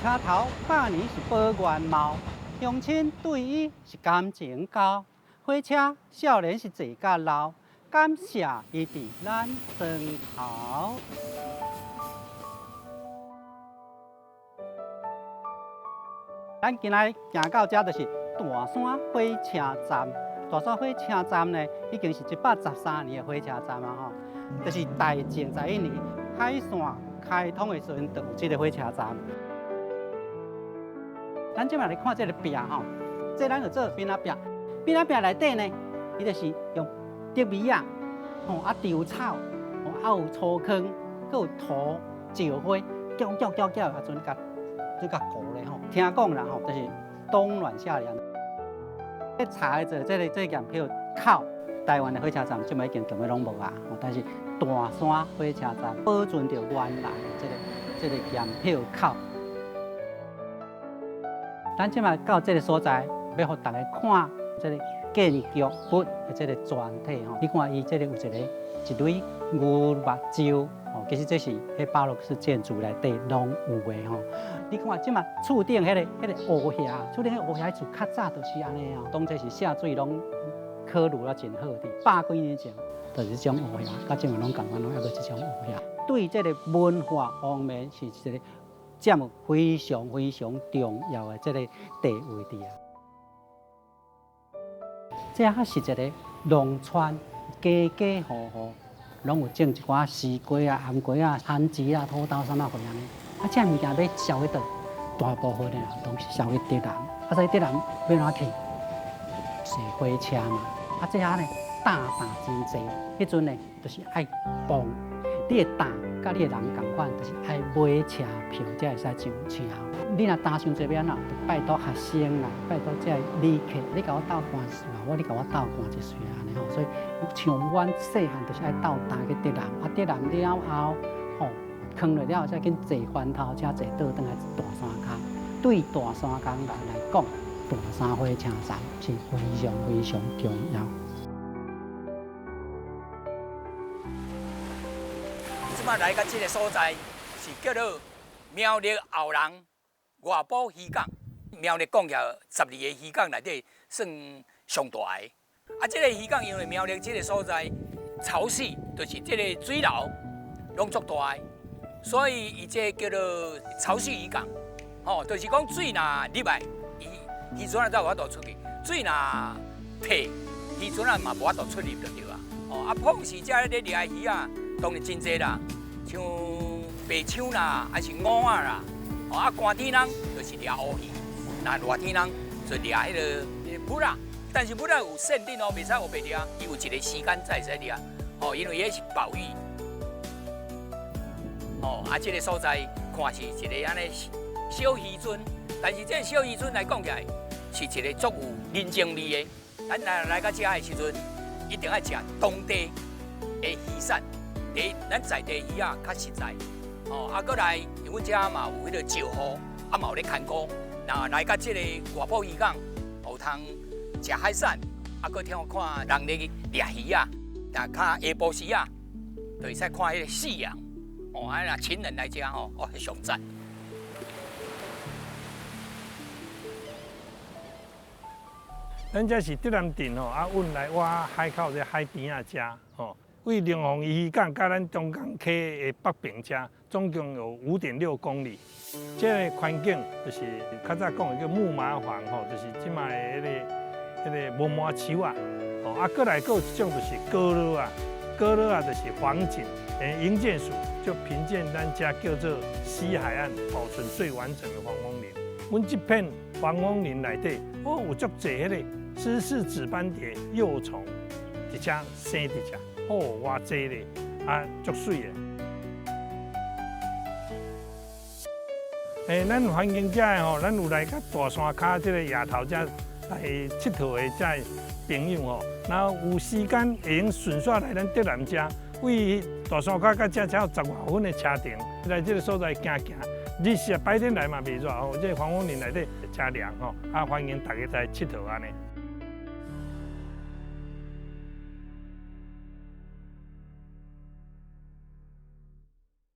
車頭百年是保原貌，鄉親對伊是感情厚。火車少年是坐甲老，感謝伊佇咱床頭。咱今仔行到遮就是大山火車站。大山火車站呢，已經是113年的火車站啊吼，就是大正11年海線開通的時陣，就有這個火車站。咱這擺來看這個壁吼，這咱就做餅仔壁。餅仔壁內底呢，伊就是用竹糜仔，吼啊稻草，吼啊有粗糠，閣有土、石灰，攪攪攪攪，啊陣共這共糊咧吼。聽講啦吼，就是冬暖夏涼。咧查的做這個這個驗票口，台灣的火車站這擺已經全部攏無啊，但是大山火車站保存著原來的這個這個驗票口。咱這擺到這個所在，欲予逐家看這個建築物的這個全體吼。你看伊這個有一個一蕊牛目鬍吼，其實這是彼巴洛克式建築內底攏有的吼。你看這擺厝頂彼個彼個烏瓦，厝頂彼個烏瓦自較早就是按呢啊，當初是下水攏考慮啊真好佇百幾年前，就是這種烏瓦，到這擺攏仝款攏猶閣這種烏瓦。對這個文化方面是一個佔有非常非常重要的這個地位佇啊。這還是一個農村，家家戶戶攏有種一寡絲瓜啊、頷瓜啊、番薯啊、土豆啥物貨按呢。啊，這物件欲銷去佗？大部分的人攏是銷去竹南。啊，所以竹南欲按怎去？坐火車嘛。啊，這下呢，擔擔真濟。彼陣呢，就是愛磅，你的擔佮你的人仝款，就是愛買車票才會使上車。你若擔傷濟欲按怎？就拜託學生啦，拜託這旅客，你共我鬥搬一下，我你共我鬥搬一下按呢吼。所以像阮細漢就是愛鬥擔去竹南，啊竹南了後吼，囥落了後，才緊坐翻頭車坐倒轉來大山跤。對大山跤人來講，大山火車站是非常非常重要。這擺來到這個所在是叫做苗栗後龍外埔漁港。苗栗講起來，12個漁港內底算上大的。啊，這個漁港因為苗栗這個所在潮汐，就是這個水流攏足大的，所以伊這個叫做潮汐漁港。吼，就是講水若入來，伊漁船仔才有法度出去；水若退，漁船仔嘛無法度出入就對啊。哦，啊，平時遮咧掠的魚仔當然真濟啦，像白鯧啦，還是鰻仔啦。哦，啊，寒天人就是掠烏魚，若熱天人就掠彼个蜊仔。但是蜊仔有限定哦，袂使烏白掠，伊有一個時間才會使掠。哦，因為彼是暴雨。哦，啊，這個所在看是一個按呢小漁村，但是這個小漁村來講起來，是一個足有人情味的。咱來來到遮的時陣，一定愛食當地的魚鱔。第一，咱在地魚仔較實在。哦，啊，閣來，阮遮嘛有彼個石滬，啊嘛有咧牽孤。若來到這個外埔漁港，有通食海產，啊，閣聽看人咧掠魚仔，若較下晡時仔，就會使看彼個夕陽。哦，啊，若親人來遮吼，哦，上讚。咱這是竹南鎮吼，啊，運來挖海口這海邊仔遮吼，為龍鳳漁港佮咱中港溪的北爿遮，總共有5.6公里。這個環境就是較早講的叫木麻黃吼，就是這擺的彼個彼個木麻樹啊。吼，啊，閣來閣有一種就是高蒔仔，高蒔仔就是黃槿。營建署就評鑑咱遮叫做西海岸保存最完整的防風林。阮這片防風林內底，哦，有足濟彼個斯氏紫斑蝶幼蟲，佇遮生佇遮，哦，偌濟咧，啊，足媠的。欸，咱環境遮的吼，咱有來到大山跤這個野頭遮來𨑨迌的遮朋友吼，若有時間會用順紲來咱竹南遮，位大山跤到遮才有10外分的車程，來這個所在行行。日時啊，白天來嘛袂熱吼，這個防風林內底誠涼吼，啊，歡迎大家來𨑨迌按呢。